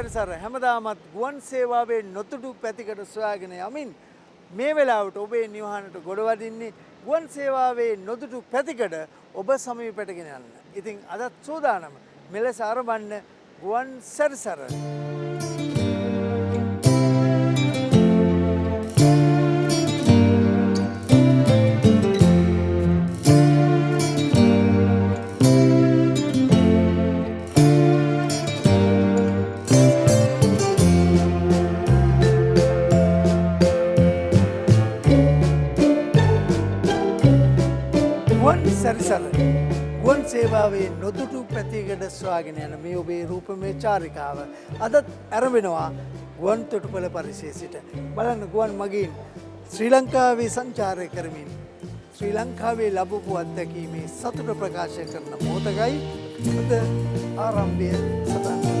සැරිසර හැමදාමත් ගුවන් සේවාවේ නොතුඩු පැතිකඩ සොයාගෙන යමින් මේ වෙලාවට ඔබේ නිවහනට ගොඩවදින්නේ ගුවන් සේවාවේ නොදුටු පැතිකඩ ඔබ සමීපයට ගෙන යන්න. ඉතින් අදත් සූදානම මෙලෙස ආරඹන්න ගුවන් සැරිසර. ගුවන් සැරිසර ගුවන් සේවාවේ නොදුටු පැතිකඩ සොයාගෙන යන මේ ඔබේ රූපමය චාරිකාව අදත් ආරම්භ ගුවන් තොටුපළ පරිසරයේ සිට. බලන්න ගුවන් මගීන් ශ්‍රී ලංකාවේ සංචාරය කරමින් ශ්‍රී ලංකාවේ ලැබපු අත්දැකීමේ සතුට ප්‍රකාශ කරන මොහොතකයි අද ආරම්භය සටහන් කරන්නේ.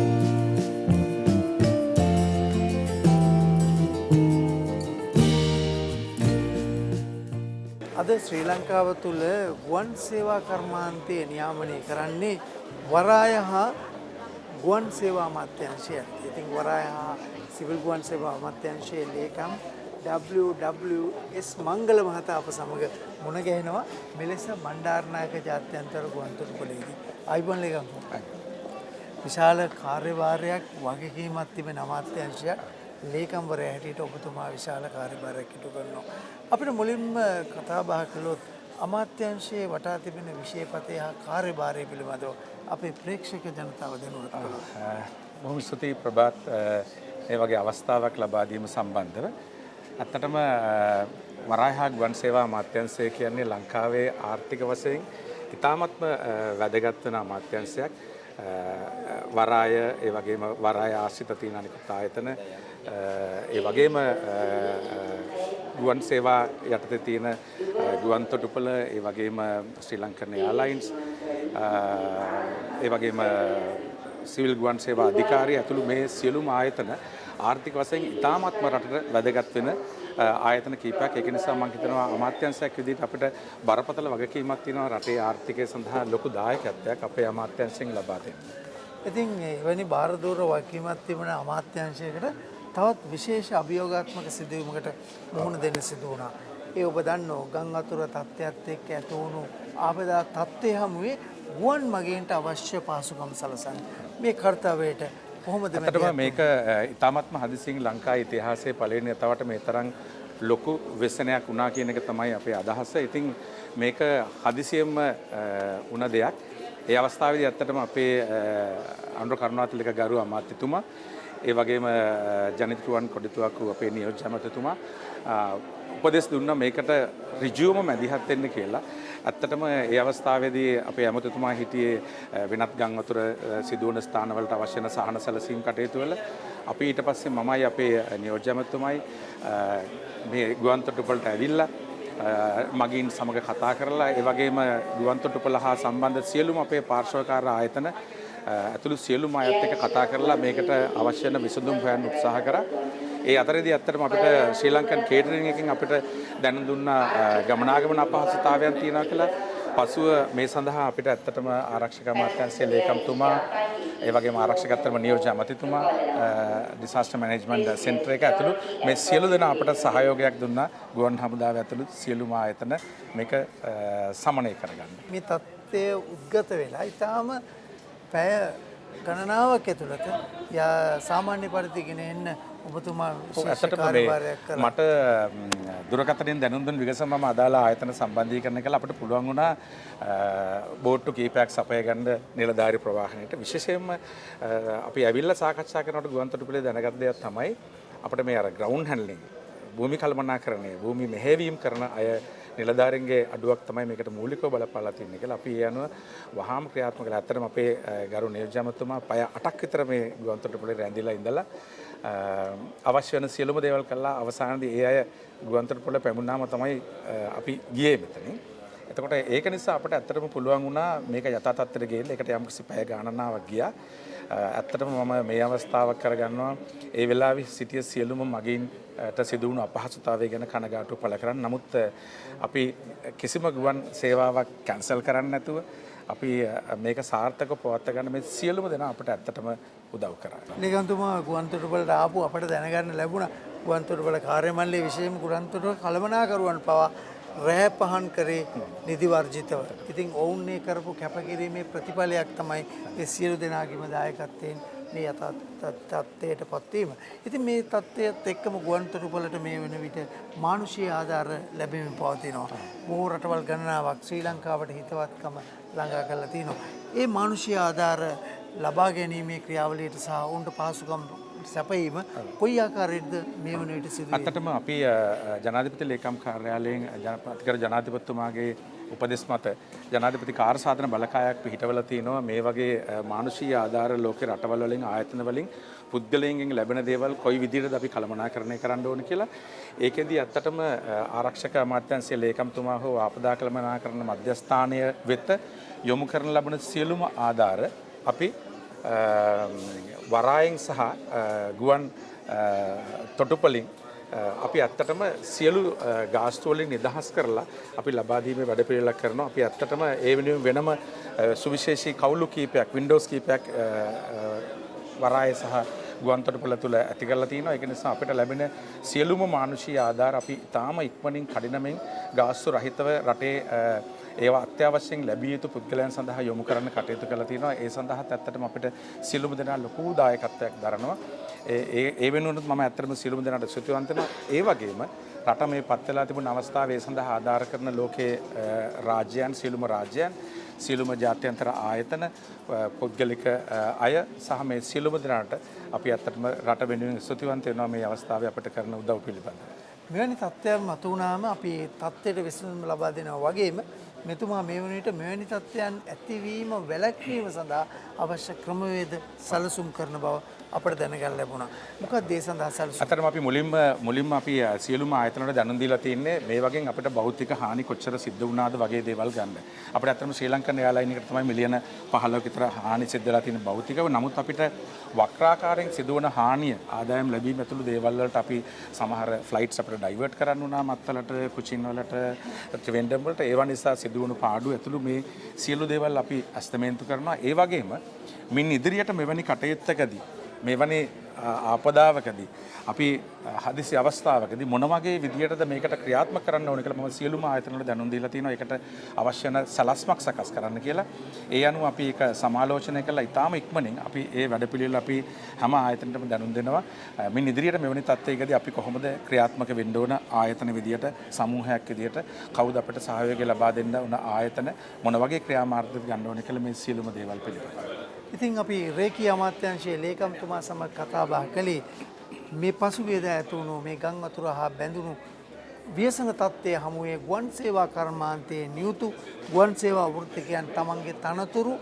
අද ශ්‍රී ලංකාව තුළ ගුවන් සේවා කර්මාන්තය නියාමනය කරන්නේ වරාය හා ගුවන් සේවා අමාත්‍යාංශය යටතේ. ඉතින් වරාය හා සිවිල් ගුවන් සේවා අමාත්‍යාංශයේ ලේකම් WWS මංගල මහතා අප සමග මුණ ගැහෙනවා මෙලෙස බණ්ඩාරනායක ජාත්‍යන්තර ගුවන් තොටුපළේදී. ආයුබෝවන් ලේකම්. විශාල කාර්යභාරයක් වගකීමක් තිබෙන අමාත්‍යාංශයක් ලේකම්වරයා හැටියට ඔබතුමා විශාල කාර්යභාරයක් ඉටු කරනවා. අපිට මුලින්ම කතා බහ කළොත් අමාත්‍යාංශයේ වටා තිබෙන විෂයපතය හා කාර්යභාරය පිළිබඳව අපේ ප්‍රේක්ෂක ජනතාව දැනුවත් කළොත්. බොහොම ස්තුතියි ප්‍රභාත්, මේ වගේ අවස්ථාවක් ලබා දීම සම්බන්ධව. ඇත්තටම වරාය හා ගුවන් සේවා අමාත්‍යාංශය කියන්නේ ලංකාවේ ආර්ථික වශයෙන් ඉතාමත්ම වැදගත් වෙන අමාත්‍යාංශයක්. වරාය, ඒ වගේම වරාය ආශ්‍රිත තියෙන අනිකුත් ආයතන, ඒ වගේම ගුවන් සේවා යටතේ තියෙන ගුවන් තොටුපළ, ඒ වගේම ශ්‍රී ලංකන් එයාලයින්ස්, ඒ වගේම සිවිල් ගුවන් සේවා අධිකාරිය ඇතුළු මේ සියලුම ආයතන ආර්ථික වශයෙන් ඉතාමත්ම රටට වැදගත් වෙන ආයතන කීපයක්. ඒක නිසා මම හිතනවා අමාත්‍යාංශයක් විදිහට අපිට බරපතල වගකීමක් තියෙනවා රටේ ආර්ථිකය සඳහා ලොකු දායකත්වයක් අපේ අමාත්‍යාංශයෙන් ලබා දෙන්න. ඉතින් එවැනි භාරදූර වගකීමක් තිබෙන අමාත්‍යාංශයකට තවත් විශේෂ අභියෝගාත්මක සිදුවීමකට මුහුණ දෙන්න සිදු වුණා. ඒ ඔබ දන්නෝ ගම් වතුර තත්ත්වයත් එක්ක ඇති වුණු ආපදා තත්ත්වය හමුවේ ගුවන් මගීන්ට අවශ්‍ය පහසුකම් සලසන්න. මේ කර්තව්‍යයට කොහොමද ඇත්තටම මේක ඉතාමත්ම හදිසියෙන් ලංකා ඉතිහාසයේ පළවෙනි වතාවට මේ තරම් ලොකු ව්‍යසනයක් වුණා කියන එක තමයි අපේ අදහස. ඉතින් මේක හදිසියෙන්ම වුණ දෙයක්. ඒ අවස්ථාවේදී ඇත්තටම අපේ අනුර කරුණාතිලක ගරු අමාත්‍යතුමා, ඒ වගේම ජනිත රුවන් කොඩිතුවක්කු අපේ නියෝජ්‍ය අමාත්‍යතුමා උපදෙස් දුන්නා මේකට ඍජුවම මැදිහත් වෙන්න කියලා. ඇත්තටම ඒ අවස්ථාවේදී අපේ ඇමතිතුමා හිටියේ වෙනත් ගම් වතුර සිදුවන ස්ථානවලට අවශ්‍ය වෙන සහන සැලසීම් කටයුතු වල. අපි ඊට පස්සේ මමයි අපේ නියෝජ්‍ය ඇමතිතුමයි මේ ගුවන් තොටුපළට ඇවිල්ලා මගීන් සමග කතා කරලා, ඒ වගේම ගුවන් තොටුපළ හා සම්බන්ධ සියලුම අපේ පාර්ශ්වකාර ආයතන ඇතුළු සියලුම අයත් එක්ක කතා කරලා මේකට අවශ්‍ය වෙන විසඳුම් හොයන්න උත්සාහ කරා. ඒ අතරේදී ඇත්තටම අපිට ශ්‍රී ලංකන් කේටරින් එකෙන් අපිට දැනුම් දුන්නා ගමනාගමන අපහසුතාවයන් තියෙනවා කියලා. පසුව මේ සඳහා අපිට ඇත්තටම ආරක්ෂක අමාත්‍යාංශයේ ලේකම්තුමා, ඒ වගේම ආරක්ෂක අත්‍තරම නියෝජ්‍ය අමාත්‍යතුමා, ඩිසාස්ටර් මැනේජ්මන්ට් සෙන්ටර් එක ඇතුළු මේ සියලු දෙනා අපට සහයෝගයක් දුන්නා ගුවන් හමුදාව ඇතුළු සියලුම ආයතන මේක සමනය කරගන්න. මේ තත්ත්වය උද්ගත වෙලා ඉතාම පැය ගණනාවක් ඇතුළත සාමාන්‍ය පරිදි ගෙන එන්න ඔබතුමා විශේෂ කාර්යභාරයක් කළා. මට දුරකථනයෙන් දැනුම් දුන් විගස මම අදාළ ආයතන සම්බන්ධීකරණය කළා. අපිට පුළුවන් වුණා බෝට්ටු කීපයක් සපය ගන්න නිලධාරි ප්‍රවාහනයට. විශේෂයෙන්ම අපි ඇවිල්ලා සාකච්ඡා කරනකොට ගුවන් තොටුපළේ දැනගත් දෙයක් තමයි අපිට මේ අර ග්‍රවුන්ඩ් හැන්ඩ්ලිං, භූමි කළමනාකරණය, භූමි මෙහෙයවීම කරන අය නිලධාරීන්ගේ අඩුවක් තමයි මේකට මූලිකව බලපාලා තින්නේ කියලා. අපි ඒ අනුව වහාම ක්‍රියාත්මක කළා. ඇත්තටම අපේ ගරු නියෝජ්‍ය අමාත්‍යතුමා පැය 8ක් විතර මේ ගුවන් තොටුපළේ රැඳිලා ඉඳලා අවශ්‍ය වෙන සියලුම දේවල් කළා. අවසානයේදී ඒ අය ගුවන් තොටුපළ පැමුණාම තමයි අපි ගියේ මෙතනින්. එතකොට ඒක නිසා අපිට ඇත්තටම පුළුවන් වුණා මේක යථා තත්ත්වයට ගේන්න. ඒකට යම්කිසි පැය ගණනාවක් ගියා. ඇත්තටම මම මේ අවස්ථාවක් කරගන්නවා ඒ වෙලාවේ සිටිය සියලුම මගීන්ට සිදු වුණු අපහසුතාවය ගැන කනගාටු පළ කරන්න. නමුත් අපි කිසිම ගුවන් සේවාවක් කැන්සල් කරන්න නැතුව අපි මේක සාර්ථකව පවත්වා ගන්න මේ සියලුම දෙනා අපට ඇත්තටම උදව් කරා. ලේකම්තුමා ගුවන්තොටුපළට ආපු අපට දැනගන්න ලැබුණා ගුවන්තොටුපළ කාර්ය මණ්ඩලයේ විශේෂයෙන්ම ගුවන්තොටුපළ කළමනාකරුවන් පවා රෑ පහන් කරේ නිදි වර්ජිතව. ඉතින් ඔවුන් මේ කරපු කැපකිරීමේ ප්‍රතිඵලයක් තමයි මේ සියලු දෙනාගේම දායකත්වයෙන් මේ යථා තත්ත්වයට පත්වීම. ඉතින් මේ තත්ත්වයත් එක්කම ගුවන්තොටුපළට මේ වෙන විට මානුෂීය ආධාර ලැබෙමින් පවතිනවා. බොහෝ රටවල් ගණනාවක් ශ්‍රී ලංකාවට හිතවත්කම ළඟා කරලා තිනවා. ඒ මානුෂීය ආධාර ලබා ගැනීමේ ක්‍රියාවලියට සහ ඔවුන්ට පහසුකම් සැපයීම කොයි ආකාරයෙන්ද මේ වන විට සිදු වෙන්නේ? ඇත්තටම අපි ජනාධිපති ලේකම් කාර්යාලයෙන් අතිගරු ජනාධිපතිතුමාගේ උපදෙස් මත ජනාධිපති කාර්ය සාධන බලකායක් පිහිටවලා තිනවා. මේ වගේ මානුෂීය ආධාර ලෝකේ රටවල් වලින් ආයතන වලින් පුද්ගලයන්ගෙන් ලැබෙන දේවල් කොයි විදිහටද අපි කළමනාකරණය කරන්න ඕන කියලා. ඒකෙදී ඇත්තටම ආරක්ෂක අමාත්‍යාංශයේ ලේකම්තුමා හෝ ආපදා කළමනාකරණ මධ්‍යස්ථානය වෙත යොමු කරන ලබන සියලුම ආධාර අපි වරායෙන් සහ ගුවන් තොටුපළින් අපි ඇත්තටම සියලු ගාස්තු වලින් නිදහස් කරලා අපි ලබා දීමේ වැඩපිළිවෙලක් කරනවා. අපි ඇත්තටම ඒ වෙනුවෙන් වෙනම සුවිශේෂී කවුළු කීපයක්, වින්ඩෝස් කීපයක් වරාය සහ ගුවන් තොටුපළ තුළ ඇති කරලා තියෙනවා. ඒක නිසා අපිට ලැබෙන සියලුම මානුෂීය ආධාර අපි ඉතාම ඉක්මනින් කඩිනමින් ගාස්තු රහිතව රටේ ඒවා අත්‍යවශ්‍යයෙන් ලැබිය යුතු පුද්ගලයන් සඳහා යොමු කරන්න කටයුතු කරලා තියෙනවා. ඒ සඳහාත් ඇත්තටම අපිට සියලුම දෙනා ලොකු දායකත්වයක් දරනවා. ඒ වෙනුවෙනුත් මම ඇත්තටම සියලුම දෙනාට ස්තුතිවන්ත වෙනවා. ඒ වගේම රට මේ පත් වෙලා තිබුණ අවස්ථාවේ ඒ සඳහා ආධාර කරන ලෝකයේ රාජ්‍යයන්, සියලුම රාජ්‍යයන්, සියලුම ජාත්‍යන්තර ආයතන, පුද්ගලික අය සහ මේ සියලුම දෙනාට අපි ඇත්තටම රට වෙනුවෙන් ස්තුතිවන්ත වෙනවා මේ අවස්ථාවේ අපිට කරන උදව් පිළිබඳව. මෙවැනි තත්ත්වයන් මතු වුණාම අපි ඒ තත්ත්වයට විසඳුම් ලබා දෙනවා වගේම මෙතුමා මේ වන විට මෙවැනි තත්ත්වයන් ඇතිවීම වැළැක්වීම සඳහා අවශ්‍ය ක්‍රමවේද සැලසුම් කරන බව අපට දැනගන්න ලැබුණා. මොකක්ද ඒ සඳහා සැලසුම්? ඇත්තටම අපි මුලින්ම අපි සියලුම ආයතන වලට දැනුම් දීලා තින්නේ මේ වගේ අපිට භෞතික හානි කොච්චර සිද්ධ වුණාද වගේ දේවල් ගන්න. අපිට ඇත්තටම ශ්‍රී ලංකන් එයාලයින් එකට තමයි මිලියන 15ක විතර හානි සිද්ධ වෙලා තියෙන භෞතිකව. නමුත් අපිට වක්‍රාකාරයෙන් සිදුවන හානිය ආදායම් ලැබීම ඇතුළු දේවල් වලට අපි සමහර ෆ්ලයිට්ස් අපිට ඩයිවර්ට් කරන්න වුණා මත්තලට, කුචින් වලට, ත්‍රිවෙන්ඩම් වලට. ඒවා නිසා සිදුවුණු පාඩු ඇතුළු මේ සියලු දේවල් අපි ඇස්තමේන්තු කරනවා. ඒ වගේම මින් ඉදිරියට මෙවැනි කටයුත්තකදී, මෙවැනි ආපදාවකදී, අපි හදිසි අවස්ථාවකදී මොන වගේ විදියටද මේකට ක්‍රියාත්මක කරන්න ඕන කියලා මම සියලුම ආයතන වලට දැනුම් දීලා තියෙනවා. ඒකට අවශ්‍ය වෙන සලස්මක් සකස් කරන්න කියලා. ඒ අනුව අපි ඒක සමාලෝචනය කරලා ඉතාම ඉක්මනින් අපි ඒ වැඩපිළිවෙල අපි හැම ආයතනයකටම දැනුම් දෙනවා. මින් ඉදිරියට මෙවැනි තත්ත්වයකදී අපි කොහොමද ක්‍රියාත්මක වෙන්න ඕන ආයතන විදියට, සමූහයක් විදියට, කවුද අපිට සහයෝගය ලබා දෙන්න ඕන ආයතන, මොන වගේ ක්‍රියාමාර්ගද ගන්න ඕන කියලා මේ සියලුම දේවල් පිළිබඳව. ඉතින් අපි රේකී අමාත්‍යාංශයේ ලේකම්තුමා සමග කතා බහ කළේ මේ පසුගියදා ඇති වුණු මේ ගම් වතුර හා බැඳුණු ව්‍යසන තත්ත්වය හමුවේ ගුවන් සේවා කර්මාන්තයේ නියුතු ගුවන් සේවා වෘත්තිකයන් තමන්ගේ තනතුරු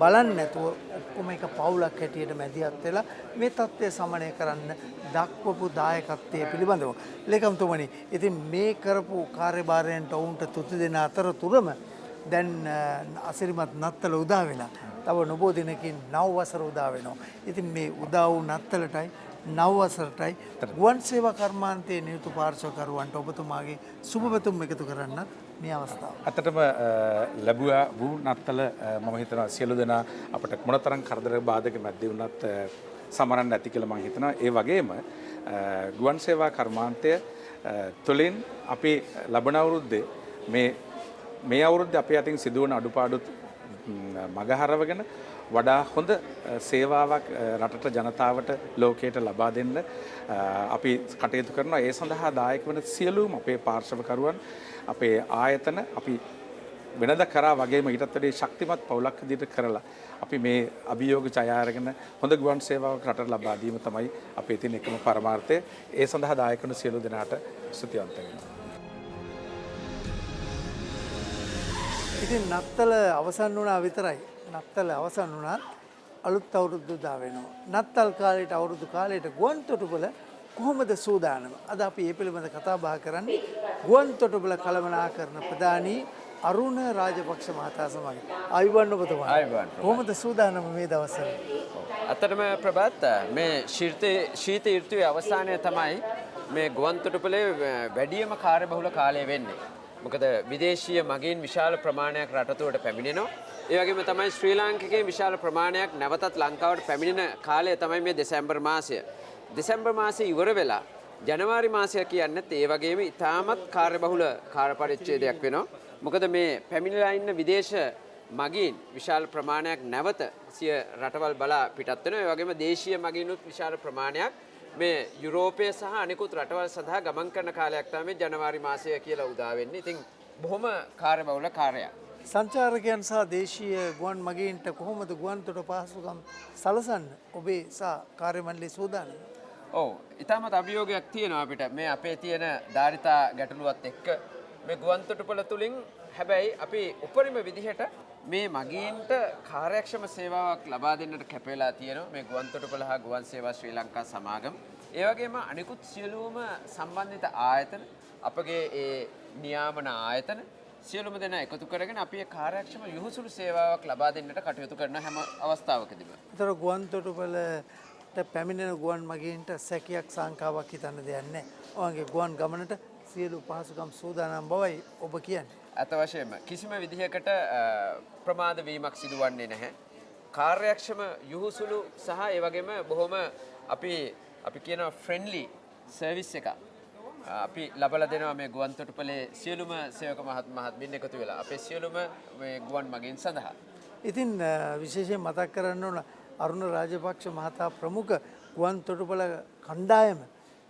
බලන්නේ නැතුව ඔක්කොම එක පවුලක් හැටියට මැදිහත් වෙලා මේ තත්ත්වය සමනය කරන්න දක්වපු දායකත්වය පිළිබඳව. ලේකම්තුමනි, ඉතින් මේ කරපු කාර්යභාරයන්ට ඔවුන්ට තුති දෙන අතරතුරම දැන් අසිරිමත් නත්තල උදා වෙලා තව නොබෝ දිනකින් නව වසර උදා වෙනවා. ඉතින් මේ උදා වූ නත්තලටයි නව වසරටයි ගුවන් සේවා කර්මාන්තයේ නියුතු පාර්ශ්වකරුවන්ට ඔබතුමාගේ සුබ පැතුම් එකතු කරන්න මේ අවස්ථාව. ඇත්තටම ලැබුවා වූ නත්තල මම හිතනවා සියලු දෙනා අපට මොනතරම් කරදර බාධක මැද්දේ වුණත් සමරන්න ඇති කියලා මම හිතනවා. ඒ වගේම ගුවන් සේවා කර්මාන්තය තුළින් අපි ලබන අවුරුද්දේ මේ අවුරුද්දේ අපේ අතින් සිදුවන අඩුපාඩුත් මගහරවගෙන වඩා හොඳ සේවාවක් රටට, ජනතාවට, ලෝකයට ලබා දෙන්න අපි කටයුතු කරනවා. ඒ සඳහා දායක වන සියලුම අපේ පාර්ශවකරුවන්, අපේ ආයතන අපි වෙනද කරා වගේම ඊටත් වැඩි ශක්තිමත් පවුලක් විදිහට කරලා අපි මේ අභියෝග ජය අරගෙන හොඳ ගුවන් සේවාවක් රටට ලබා දීම තමයි අපේ තියෙන එකම පරමාර්ථය. ඒ සඳහා දායක වන සියලු දෙනාට ස්තුතිවන්ත වෙනවා. ඉතින් නත්තල අවසන් වුණා විතරයි. නත්තල අවසන් වුණත් අලුත් අවුරුද්ද උදා වෙනවා. නත්තල් කාලයට, අවුරුදු කාලයට ගුවන් තොටුපළ කොහොමද සූදානම? අද අපි මේ පිළිබඳ කතා බහ කරන්නේ ගුවන් තොටුපළ කළමනාකරන ප්‍රධානී අරුණ රාජපක්ෂ මහතා සමග. ආයුබෝවන් ඔබතුමා. ආයුබෝවන්. කොහොමද සූදානම මේ දවස්වල? ඇත්තටම ප්‍රභාත්, මේ ශීත ඍතුවේ අවසානය තමයි මේ ගුවන් තොටුපළේ වැඩියම කාර්යබහුල කාලය වෙන්නේ. මොකද විදේශීය මගීන් විශාල ප්‍රමාණයක් රට තුළට පැමිණෙනවා. ඒ වගේම තමයි ශ්‍රී ලාංකිකයන් විශාල ප්‍රමාණයක් නැවතත් ලංකාවට පැමිණෙන කාලය තමයි මේ දෙසැම්බර් මාසය. දෙසැම්බර් මාසය ඉවර වෙලා ජනවාරි මාසය කියන්නේත් ඒ වගේම ඉතාමත් කාර්යබහුල කාර්ය පරිච්ඡේදයක් වෙනවා. මොකද මේ පැමිණිලා ඉන්න විදේශ මගීන් විශාල ප්‍රමාණයක් නැවත සිය රටවල් බලා පිටත් වෙනවා. ඒ වගේම දේශීය මගීනුත් විශාල ප්‍රමාණයක් මේ යුරෝපය සහ අනිකුත් රටවල් සඳහා ගමන් කරන කාලයක් තමයි මේ ජනවාරි මාසය කියලා උදා වෙන්නේ. ඉතින් බොහොම කාර්යබහුල කාර්යයක්. සංචාරකයන් සහ දේශීය ගුවන් මගීන්ට කොහොමද ගුවන් තොට පහසුකම් සලසන්න ඔබේ සහ කාර්ය මණ්ඩලයේ සූදානම? ඔව්, ඉතාමත් අභියෝගයක් තියෙනවා අපිට මේ අපේ තියෙන ධාරිතා ගැටලුවත් එක්ක මේ ගුවන් තොටුපළ තුලින්. හැබැයි අපි උපරිම විදිහට මේ මගීන්ට කාර්යක්ෂම සේවාවක් ලබා දෙන්නට කැප වෙලා තියෙනවා මේ ගුවන් තොටුපළ හා ගුවන් සේවා ශ්‍රී ලංකා සමාගම. ඒ වගේම අනිකුත් සියලුම සම්බන්ධිත ආයතන, අපගේ ඒ නියාමන ආයතන සියලුම දෙනා එකතු කරගෙන අපි ඒ කාර්යක්ෂම යහුසුළු සේවාවක් ලබා දෙන්නට කටයුතු කරන හැම අවස්ථාවකදීම. ඒතර ගුවන් තොටුපළට පැමිණෙන ගුවන් මගීන්ට සැකයක් සංකාවක් හිතන්න දෙයක් නැහැ. ඔවුන්ගේ ගුවන් ගමනට සියලු පහසුකම් සූදානම් බවයි ඔබ කියන්නේ. ඇත වශයෙන්ම කිසිම විදිහකට ප්‍රමාද වීමක් සිදුවන්නේ නැහැ. කාර්යක්ෂම යහුසුළු සහ ඒ වගේම බොහොම අපි කියන ෆ්‍රෙන්ඩ්ලි සර්විස් එකක් අපි ලබලා දෙනවා මේ ගුවන් තොටුපළේ සියලුම සේවක මහත්මීන් එකතු වෙලා අපේ සියලුම මේ ගුවන් මගීන් සඳහා. ඉතින් විශේෂයෙන් මතක් කරන්න ඕන අරුණ රාජපක්ෂ මහතා ප්‍රමුඛ ගුවන් තොටුපළ කණ්ඩායම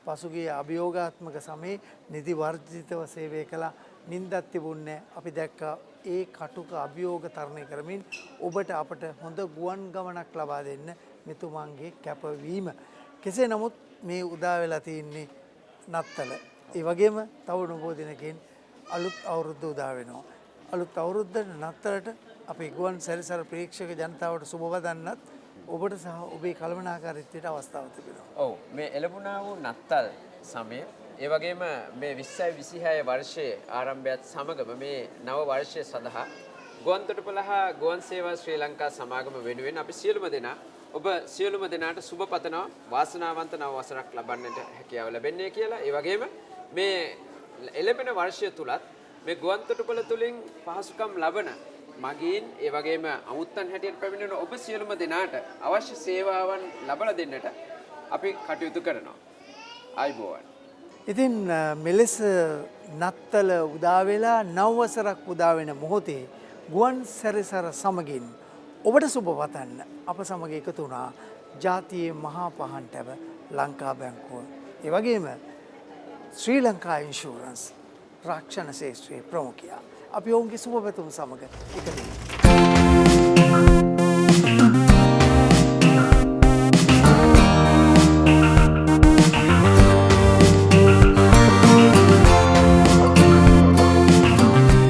පසුගිය අභියෝගාත්මක සමයේ නිදි වර්ජිතව සේවය කළා. නින්දක් තිබුණේ නැහැ. අපි දැක්කා ඒ කටුක අභියෝග තරණය කරමින් ඔබට අපට හොඳ ගුවන් ගමනක් ලබා දෙන්න මෙතුමන්ගේ කැපවීම. කෙසේ නමුත් මේ උදා වෙලා තින්නේ නත්තල. ඒ වගේම තව නොබෝ දිනකින් අලුත් අවුරුද්ද උදා වෙනවා. අලුත් අවුරුද්දට නත්තලට අපේ ගුවන් සැරිසර ප්‍රේක්ෂක ජනතාවට සුබ වදන්නත් ඔබට සහ ඔබේ කළමනාකාරීත්වයට අවස්ථාව තිබෙනවා. ඔව්, මේ එළඹුණා වූ නත්තල් සමය, ඒ වගේම මේ 2026 වර්ෂයේ ආරම්භයත් සමගම මේ නව වර්ෂය සඳහා ගුවන් තොටුපළ හා ගුවන් සේවා ශ්‍රී ලංකා සමාගම වෙනුවෙන් අපි සියලුම දෙනා ඔබ සියලුම දෙනාට සුබ පතනවා. වාසනාවන්ත නව වසරක් ලබන්නට හැකියාව ලැබෙන්නේ කියලා. ඒ වගේම මේ එළඹෙන වර්ෂය තුලත් මේ ගුවන් තොටුපළ තුලින් පහසුකම් ලබන මගීන්, ඒ වගේම අමුත්තන් හැටියට පැමිණෙන ඔබ සියලුම දෙනාට අවශ්‍ය සේවාවන් ලබා දෙන්නට අපි කටයුතු කරනවා. ආයුබෝවන්. ඉතින් මෙලෙස නත්තල උදා වෙලා නව වසරක් උදා වෙන මොහොතේ ගුවන් සැරිසර සමගින් ඔබට සුබ පතන්න අප සමග එකතු වුණා ජාතියේ මහා පහන් ටැව ලංකා බැංකුව. ඒ වගේම ශ්‍රී ලංකා ඉන්ෂුරන්ස් රක්ෂණ ශේෂ්ත්‍රයේ ප්‍රමුඛයා. අපි ඔවුන්ගේ සුබ පැතුම් සමග එකතු වෙමු.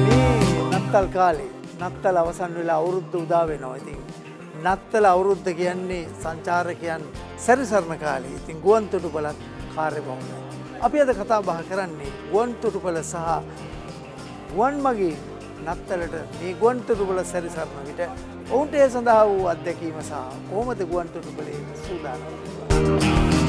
මේ නත්තල් කාලේ නත්තල් අවසන් වෙලා අවුරුද්ද උදා වෙනවා. ඉතින් නත්තල අවුරුද්ද කියන්නේ සංචාරකයන් සැරිසරන කාලේ. ඉතින් ගුවන් තොටුපළත් කාර්යබහුලයි. අපි අද කතා බහ කරන්නේ ගුවන් තොටුපළ සහ ගුවන් මගී නත්තලට මේ ගුවන් තොටුපළ සැරිසරන විට ඔවුන්ට ඒ සඳහා වූ අත්දැකීම සහ කොහොමද ගුවන් තොටුපළේ සූදානම් වන්නේ.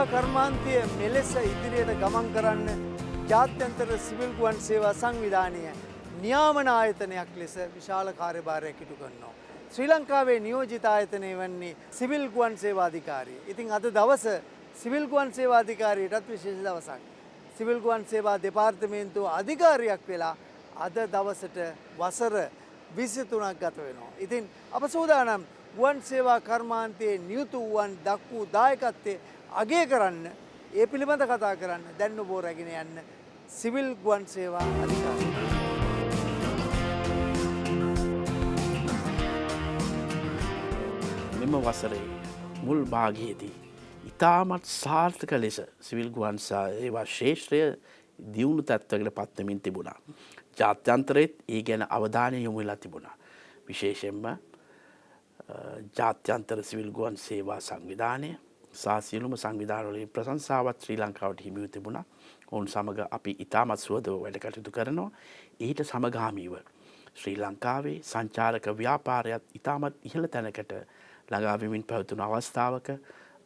කර්මාන්තය මෙලෙස ඉදිරියට ගමන් කරන්න ජාත්‍යන්තර සිවිල් ගුවන් සේවා සංවිධානය නියාමන ආයතනයක් ලෙස විශාල කාර්යභාරයක් ඉටු කරනවා. ශ්‍රී ලංකාවේ නියෝජිත ආයතනය වන්නේ සිවිල් ගුවන් සේවා අධිකාරිය. ඉතින් අද දවස සිවිල් ගුවන් සේවා අධිකාරියටත් විශේෂ දවසක්. සිවිල් ගුවන් සේවා දෙපාර්තමේන්තුව අධිකාරියක් වෙලා අද දවසට වසර 23ක් ගත වෙනවා. ඉතින් අප සූදානම් ගුවන් සේවා කර්මාන්තයේ නියුතු වූවන් දක් වූ දායකත්වය අගය කරන්න, ඒ පිළිබඳ කතා කරන්න දැන් ඔබ රැගෙන යන්න සිවිල් ගුවන් සේවා අධිකාරිය. මෙම වසරේ මුල් භාගයේදී ඉතාමත් සාර්ථක ලෙස සිවිල් ගුවන් සේවා ක්ෂේත්‍රය දියුණු තත්ත්වයකට පත්වමින් තිබුණා. ජාත්‍යන්තරයේත් ඒ ගැන අවධානය යොමු වෙලා තිබුණා. විශේෂයෙන්ම ජාත්‍යන්තර සිවිල් ගුවන් සේවා සංවිධානය සහ සියලුම සංවිධානවලින් ප්‍රශංසාවත් ශ්‍රී ලංකාවට හිමි වී තිබුණා. ඔවුන් සමග අපි ඉතාමත් සුහදව වැඩ කටයුතු කරනවා. ඊට සමගාමීව ශ්‍රී ලංකාවේ සංචාරක ව්‍යාපාරයත් ඉතාමත් ඉහළ තැනකට ළඟා වෙමින් පැවතුණු අවස්ථාවක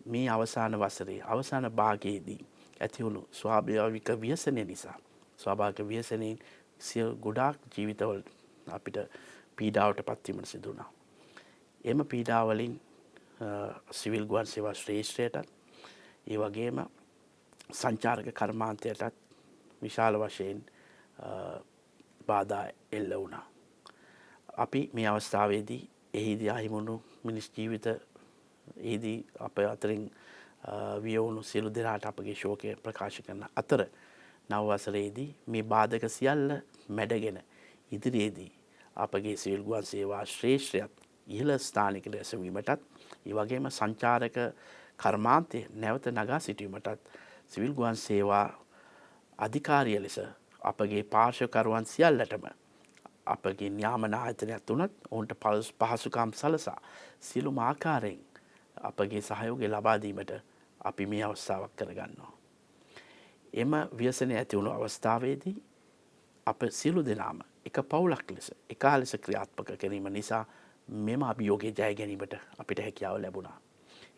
මේ අවසාන වසරේ අවසාන භාගයේදී ඇති වුණු ස්වාභාවික ව්‍යසනය නිසා ස්වාභාවික ව්‍යසනයෙන් සිය ගොඩාක් ජීවිතවල අපිට පීඩාවට පත්වීමට සිදු වුණා. එම පීඩාවලින් සිවිල් ගුවන් සේවා ශ්‍රේෂ්ඨයටත් ඒ වගේම සංචාරක කර්මාන්තයටත් විශාල වශයෙන් බාධා එල්ල වුණා. අපි මේ අවස්ථාවේදී එහිදී අහිමුණු මිනිස් ජීවිත එහිදී අප අතරින් වියවුණු සියලු දෙනාට අපගේ ශෝකය ප්‍රකාශ කරන අතර නව වසරේදී මේ බාධක සියල්ල මැඩගෙන ඉදිරියේදී අපගේ සිවිල් ගුවන් සේවා ශ්‍රේෂ්ඨයත් ඉහළ ස්ථානයකට එසවීමටත් ඒ වගේම සංචාරක කර්මාන්තය නැවත නගා සිටීමටත් සිවිල් ගුවන් සේවා අධිකාරිය ලෙස අපගේ පාර්ශ්වකරුවන් සියල්ලටම අපගේ නියාමන ආයතනයක් වුණත් ඔවුන්ට පහසුකම් සලසා සියලුම ආකාරයෙන් අපගේ සහයෝගය ලබා දීමට අපි මේ අවස්ථාවක් කරගන්නවා. එම ව්‍යසනය ඇති වුණු අවස්ථාවේදී අප සියලු දෙනාම එක පවුලක් ලෙස එකා ලෙස ක්‍රියාත්මක කිරීම නිසා මෙම අභියෝගය ජය ගැනීමට අපිට හැකියාව ලැබුණා.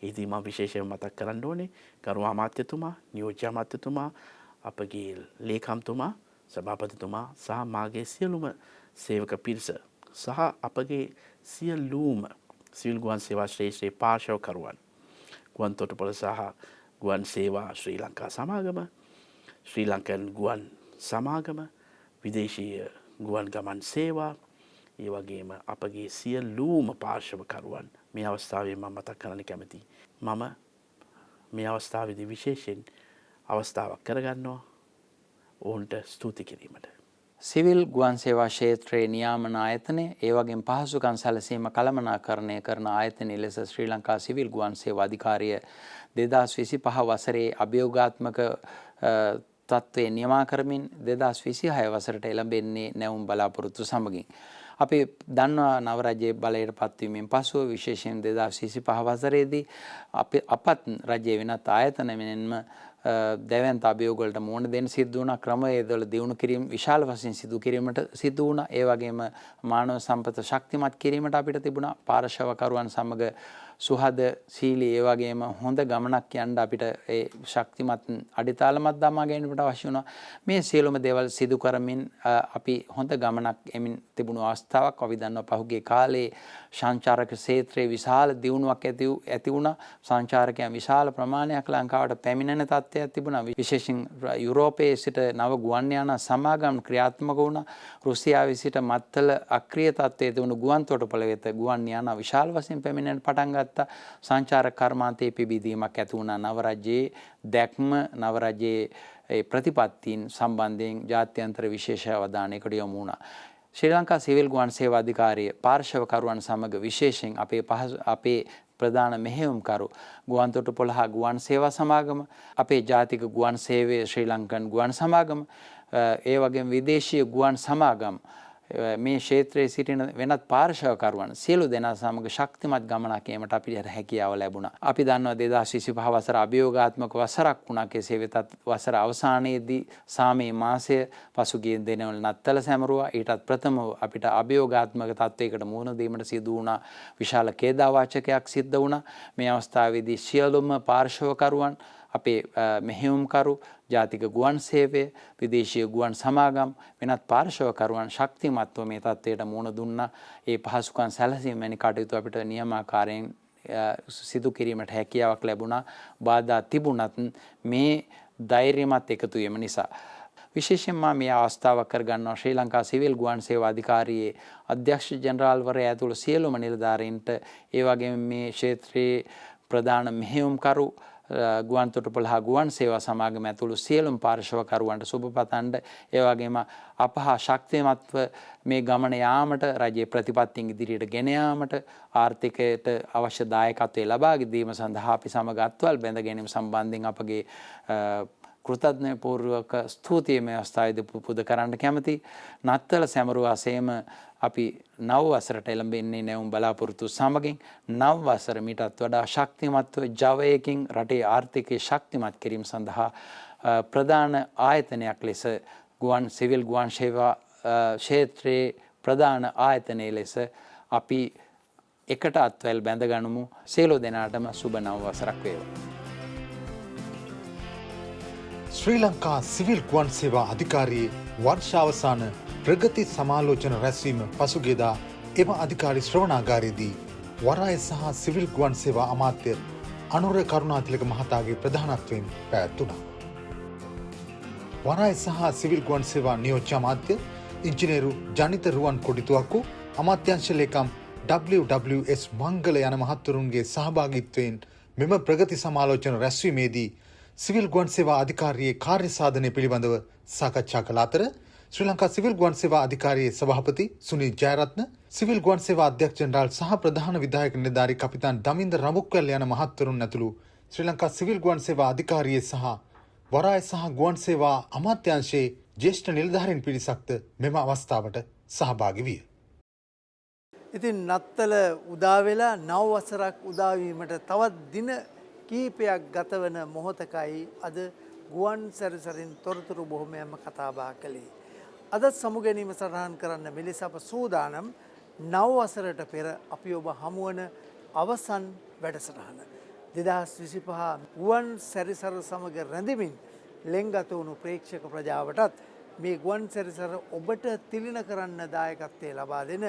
එහිදී මම විශේෂයෙන්ම මතක් කරන්න ඕනේ ගරු අමාත්‍යතුමා, නියෝජ්‍ය අමාත්‍යතුමා, අපගේ ලේකම්තුමා, සභාපතිතුමා සහ මාගේ සියලුම සේවක පිරිස සහ අපගේ සියලුම සිවිල් ගුවන් සේවා ශ්‍රේෂ්ඨයේ පාර්ශවකරුවන්, ගුවන් තොටුපළ සහ ගුවන් සේවා ශ්‍රී ලංකා සමාගම, ශ්‍රී ලංකන් ගුවන් සමාගම, විදේශීය ගුවන් ගමන් සේවා, ඒ වගේම අපගේ සියලුම පාර්ශවකරුවන් මේ අවස්ථාවේ මම මතක් කරන්න කැමතියි. මම මේ අවස්ථාවේදී විශේෂයෙන් අවස්ථාවක් කරගන්නවා ඔවුන්ට ස්තුති කිරීමට. සිවිල් ගුවන් සේවා ක්ෂේත්‍රයේ නියාමන ආයතනය, ඒ වගේම පහසුකම් සැලසීම කළමනාකරණය කරන ආයතනය ලෙස ශ්‍රී ලංකා සිවිල් ගුවන් සේවා අධිකාරිය 2025 වසරේ අභියෝගාත්මක තත්ත්වය නියමා කරමින් 2026 වසරට එළඹෙන්නේ නැවුම් බලාපොරොත්තු සමගින්. අපි දන්නවා නව රජයේ බලයට පත්වීමෙන් පසුව විශේෂයෙන් 2025 වසරේදී අපත් රජයේ වෙනත් ආයතන මෙන්ම දැවැන්ත අභියෝග වලට මුහුණ දෙන්න සිද්ධ වුණා. ක්‍රමවේදවල දියුණු කිරීම විශාල වශයෙන් සිදු කිරීමට සිදු වුණා. ඒ වගේම මානව සම්පත ශක්තිමත් කිරීමට අපිට තිබුණා. පාර්ශවකරුවන් සමග සුහද සීලී ඒ වගේම හොඳ ගමනක් යන්න අපිට ඒ ශක්තිමත් අඩිතාලමක් දමා ගැනීමට අවශ්‍ය වුණා. මේ සියලුම දේවල් සිදු කරමින් අපි හොඳ ගමනක් එමින් තිබුණු අවස්ථාවක්. අපි දන්නවා පහුගිය කාලේ සංචාරක ක්ෂේත්‍රයේ විශාල දියුණුවක් ඇති වුණා. සංචාරකයන් විශාල ප්‍රමාණයක් ලංකාවට පැමිණෙන තත්ත්වයක් තිබුණා. විශේෂයෙන් යුරෝපයේ සිට නව ගුවන් යාන සමාගම් ක්‍රියාත්මක වුණා. රුසියාවේ සිට මත්තල අක්‍රිය තත්ත්වයේ තිබුණු ගුවන් තොටුපළ වෙත ගුවන් යාන විශාල වශයෙන් පැමිණෙන්න පටන් ගත්තා. සංචාරක කර්මාන්තයේ පිබිදීමක් ඇති වුණා. නව රජයේ දැක්ම, නව රජයේ ඒ ප්‍රතිපත්තීන් සම්බන්ධයෙන් ජාත්‍යන්තර විශේෂ අවධානයකට යොමු වුණා. ශ්‍රී ලංකා සිවිල් ගුවන් සේවා අධිකාරිය පාර්ශවකරුවන් සමග විශේෂයෙන් අපේ ප්‍රධාන මෙහෙයුම්කරු ගුවන් තොටුපොළ හා ගුවන් සේවා සමාගම, අපේ ජාතික ගුවන් සේවය ශ්‍රී ලංකන් ගුවන් සමාගම, ඒ වගේම විදේශීය ගුවන් සමාගම්, මේ ක්ෂේත්‍රයේ සිටින වෙනත් පාර්ශවකරුවන් සියලු දෙනා සමග ශක්තිමත් ගමනක් ඒමට අපිට හැකියාව ලැබුණා. අපි දන්නවා 2025 වසර අභියෝගාත්මක වසරක් වුණා. කෙසේ වෙතත් වසර අවසානයේදී සාමේ මාසය පසුගිය දිනවල නත්තල සැමරුවා. ඊටත් ප්‍රථමව අපිට අභියෝගාත්මක තත්වයකට මුහුණ දීමට සිදු වුණා. විශාල ඛේදාවාචකයක් සිද්ධ වුණා. මේ අවස්ථාවේදී සියලුම පාර්ශවකරුවන්, අපේ මෙහෙයුම්කරු, ජාතික ගුවන් සේවය, විදේශීය ගුවන් සමාගම්, වෙනත් පාර්ශවකරුවන් ශක්තිමත්ව මේ තත්ත්වයට මුහුණ දුන්නා. ඒ පහසුකම් සැලසීම වැනි කටයුතු අපිට නියමාකාරයෙන් සිදු කිරීමට හැකියාවක් ලැබුණා. බාධා තිබුණත් මේ ධෛර්යමත් එකතු වීම නිසා. විශේෂයෙන්ම මා මේ අවස්ථාව කරගන්නවා ශ්‍රී ලංකා සිවිල් ගුවන් සේවා අධිකාරියේ අධ්‍යක්ෂ ජෙනරාල්වරයා ඇතුළු සියලුම නිලධාරීන්ට, ඒ වගේම මේ ක්ෂේත්‍රයේ ප්‍රධාන මෙහෙයුම්කරු ගුවන් තොටුපොළ හා ගුවන් සේවා සමාගම ඇතුළු සියලුම පාර්ශවකරුවන්ට සුබ පතන්න, ඒ වගේම අප හා ශක්තිමත්ව මේ ගමන යාමට රජයේ ප්‍රතිපත්තීන් ඉදිරියට ගෙන යාමට ආර්ථිකයට අවශ්‍ය දායකත්වය ලබා දීම සඳහා අපි සමග අත්වල් බැඳ ගැනීම සම්බන්ධයෙන් අපගේ කෘතඥ පූර්වක ස්තුතිය මේ අවස්ථාවේදී පුද කරන්න කැමති. නත්තල සැමරුවාසේම අපි නව වසරට එළඹෙන්නේ නැවුම් බලාපොරොත්තු සමගින්. නව වසර මීටත් වඩා ශක්තිමත්ව ජවයකින් රටේ ආර්ථිකය ශක්තිමත් කිරීම සඳහා ප්‍රධාන ආයතනයක් ලෙස ගුවන් සිවිල් ගුවන් සේවා ක්ෂේත්‍රයේ ප්‍රධාන ආයතනය ලෙස අපි එකට අත්වැල් බැඳගනිමු. සියලු දෙනාටම සුබ නව වසරක් වේවා. ශ්‍රී ලංකා සිවිල් ගුවන් සේවා අධිකාරියේ වර්ෂාවසාන ප්‍රගති සමාලෝචන රැස්වීම පසුගියදා එම අධිකාරි ශ්‍රවණාගාරයේදී වරාය සහ සිවිල් ගුවන් සේවා අමාත්‍ය අනුර කරුණාතිලක මහතාගේ ප්‍රධානත්වයෙන් පැවැත්වුණා. වරාය සහ සිවිල් ගුවන් සේවා නියෝජ්‍ය අමාත්‍ය ඉංජිනේරු ජනිත රුවන් කොඩිතුවක්කු, අමාත්‍යංශ ලේකම් WWS මංගල යන මහත්වරුන්ගේ සහභාගීත්වයෙන් මෙම ප්‍රගති සමාලෝචන රැස්වීමේදී සිවිල් ගුවන් සේවා අධිකාරියේ කාර්ය සාධනය පිළිබඳව සාකච්ඡා කළ අතර ශ්‍රී ලංකා සිවිල් ගුවන් සේවා අධිකාරියේ සභාපති සුනිල් ජයරත්න, සිවිල් ගුවන් සේවා අධ්‍යක්ෂ ජෙනරාල් සහ ප්‍රධාන විධායක නිලධාරී කපිතාන් දමින්ද රමුක්වැල් යන මහත්වරුන් ඇතුළු ශ්‍රී ලංකා සිවිල් ගුවන් සේවා අධිකාරියේ සහ වරාය සහ ගුවන් සේවා අමාත්‍යාංශයේ ජ්‍යෙෂ්ඨ නිලධාරීන් පිරිසක්ද මෙම අවස්ථාවට සහභාගී විය. ඉතින් නත්තල උදා වෙලා නව වසරක් උදා වීමට තවත් දින කීපයක් ගතවන මොහොතකයි අද ගුවන් සැරිසරින් තොරතුරු බොහොමයක්ම කතා බහ කළේ. අද සමු ගැනීම සටහන් කරන්න මෙලෙස අප සූදානම් නව වසරට පෙර අපි ඔබ හමුවන අවසන් වැඩසටහන. 2025 ගුවන් සැරිසර සමග රැඳෙමින් ලෙන්ගත වුණු ප්‍රේක්ෂක ප්‍රජාවටත් මේ ගුවන් සැරිසර ඔබට තිළිණ කරන්න දායකත්වය ලබා දෙන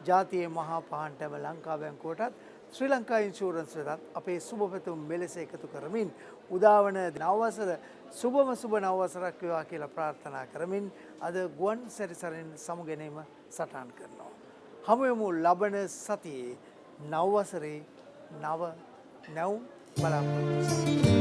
ජාතියේ මහා පහන්ටම ලංකා බැංකුවටත් ශ්‍රී ලංකා ඉන්ෂුරන්ස් වෙතත් අපේ සුබ පැතුම් මෙලෙස එකතු කරමින් උදාවන නව වසර සුබම සුබ නව වසරක් වේවා කියලා ප්‍රාර්ථනා කරමින් අද ගුවන් සැරිසරින් සමු ගැනීම සටහන් කරනවා. හමු වෙමු ලබන සතියේ නව වසරේ නව නැවුම් බලාපොරොත්තු.